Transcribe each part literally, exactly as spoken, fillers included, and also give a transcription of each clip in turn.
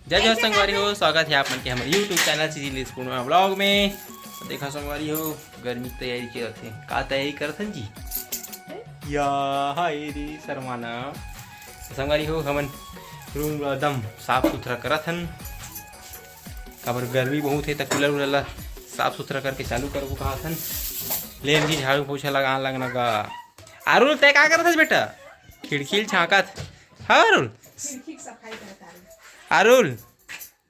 जय जोहार संगवारी हो, स्वागत हे आप मन के हमर YouTube चैनल सीजी लीज पूर्णिमा व्लॉग में। तो देखा संगवारी हो, गर्मी के तैयारी के रथे, का तैयारी करथन जी? या हाय रे शर्माना। तो संगवारी हो, हमन रूम ला एकदम साफ सुथरा करत हन, काबर गर्मी बहुत हे, त कूलर उलर ला साफ सुथरा करके चालू करबो कहत हन। ले जी, झाड़ू पोछा लगा लगना गा। आरुल, तै का करत हस बेटा? खिड़की ल झांकत। हाँ आरुल। खिड़की के सफाई करत आरुल। आरुल,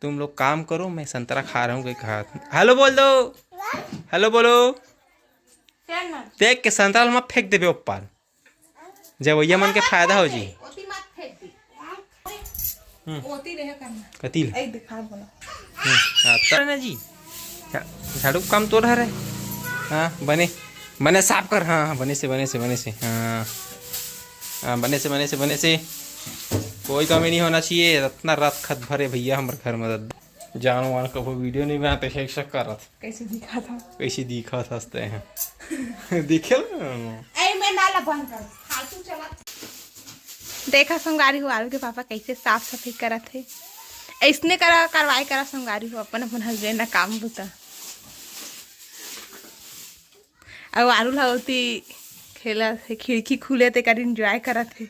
तुम लोग काम करो, मैं संतरा खा रहा हूँ, कह कहा। हेलो बोल दो, हेलो बोलो। देख के संतरा ला मत फेंक देबे ऊपर, जवइया मन के फायदा हो जी। ओती मत फेंक दी। हम्म। ओती रहे करना। कतील। ए दिखा बोला। हम्म, हाँ, तर ना जी। झा-, झाड़ू काम तोर हरे। हाँ, बने, बने साफ कर। हाँ, हाँ, बने से, बने से, बने से। हाँ, हाँ, बने से, बने से, बने से। कोई कमी नहीं होना चाहिए। रत्ना रत खत भरे भैया हमर घर में। जानवर कभू वीडियो नहीं बनाते, शेक शेक करत। कैसे दिखा था? कैसे दिखा था हंसते हैं। दिखे ना? ए, मैं नाला बंद कर। फालतू चला। देखा संगवारी हो, आरुल के पापा कैसे साफ सफाई करत हे। ऐसने करा, कार्रवाई करा संगवारी हो, अपन, अपन हस्बैंड ना काम बुता। अउ आरुल ह ओती खेलत हे, खिड़की खुले ते कर एंजॉय करत हे।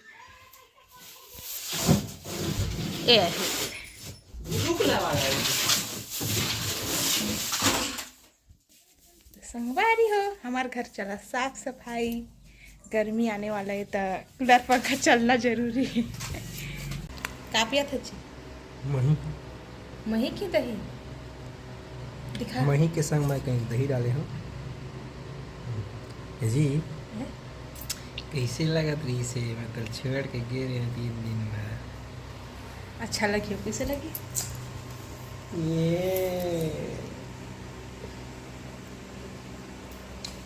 ए आहे। संगवारी हो, हमार घर चला साफ सफाई, गर्मी आने वाला है त कूलर पंखा चलना जरूरी है। का पियत हच जी? मही। मही की दही? दिखा। मही के संग मैं कहीं दही डाले हूँ। ए जी, हैं? कैसे लगत रही से? मैं तो छोड़ के गे रहे हूँ तीन दिन भर। अच्छा लगी हो, कैसे लगी? ये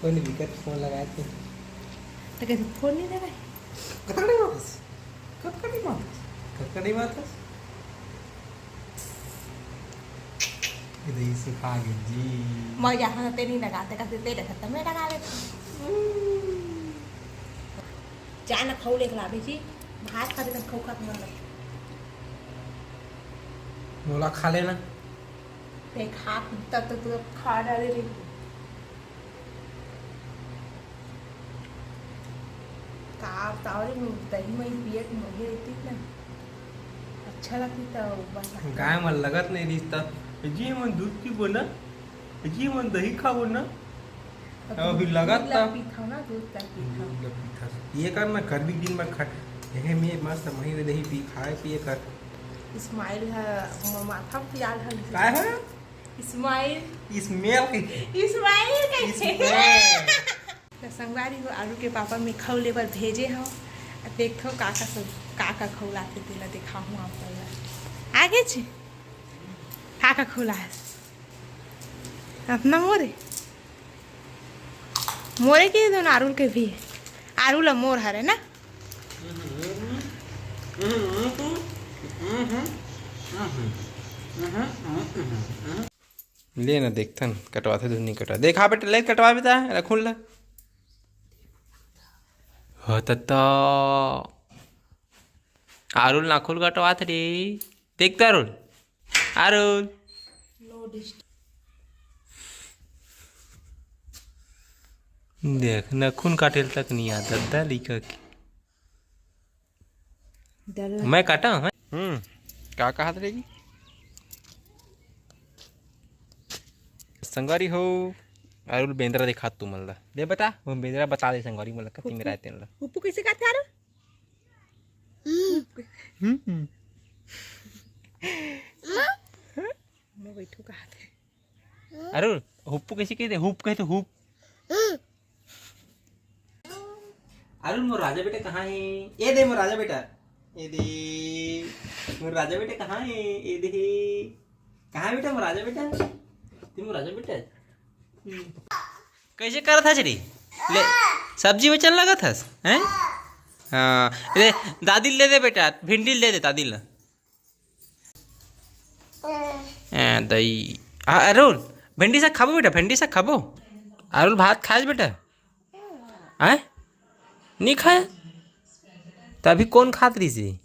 कोई नहीं, विकट फोन लगाए थे। तो कैसे फोन नहीं लगा? कतकड़ी मातस, कतकड़ी मातस, कतकड़ी मातस। इधर ही सिखा गई जी। मैं यहाँ ते नहीं लगाते, कहते तेरे घर तो मैं लगा लेता। जा ना खाऊ लेके लावे जी, भात खा देना, खाऊ खा के मन लगे। मोला खा लेना। ते खा, तब तो तू खा डाले रे। ताव, ताव रे, दही मही पिए के मजे होती ना, अच्छा लगती तो बस। गाय मन लगत नहीं रिस त, जी मन दूध पीबो ना, जी मन दही खाबो ना। तो अभी दूध लगत ला था। पीथव ना, दूध ला पीथव। दूध ला पीथस। ये कर ना, कर भी दिन में खा, यही में मस्त मही में दही पी, खाए पिए कर। इस्माइल है, वो माथा पियाल है। काय है? इस्माइल। इस्माइल के। इस्माइल के। इस्माइल। तो संगवारी हो, आलू के पापा में खौले बर भेजे हो। अब देखो का का सब, का का खौलाथे, तेला दिखाहूँ आप मन ला। आगे जी? का का खौला है? अपना मोरे? मोरे के दो ना, आरुल के भी। आरुल अउ मोर हरे ना। ले ना देखथन, कटवाथे धुन नहीं कटवा। देखा बेटा, ले कटवा बेटा, रखुन ला। हो तत्ता। आरुल नाखुन कटवात रे। देख तो आरुल। आरुल। देख, नाखुन काटेल तक नहीं आता, दद्दा लइका के। मैं काटा हूँ। हम्म, का कहत रही? संगवारी हो, आरुल बेंदरा दिखात तुमन ला। दे बता, वो बेंदरा बता दे संगवारी मन ला, कति मेरा तेन ला। हुप्पू कैसे कहते आरुल? हम्म। मैं बैठू कहा थे। अरे हुप्पू कैसे कहते? हुप कहते, हुप। अरे मोर राजा बेटा कहाँ है? ये दे मोर राजा बेटा। ये दे मोर राजा बेटा कहाँ है? ये दे। कहाँ है बेटा मोर राजा बेटा? तू मोर राजा बेटा है? कैसे करत हस रे? ले, सब्जी बेचन लगत हस, हैं? हाँ, ले, दादी ले दे बेटा, भिंडी ले दे दादी ला। ए, दई। आ, अरुल, भिंडी साग खाबो बेटा, भिंडी साग खाबो? अरुल, भात खाएस बेटा? हैं? नहीं खाए? तो अभी कौन खात रही से?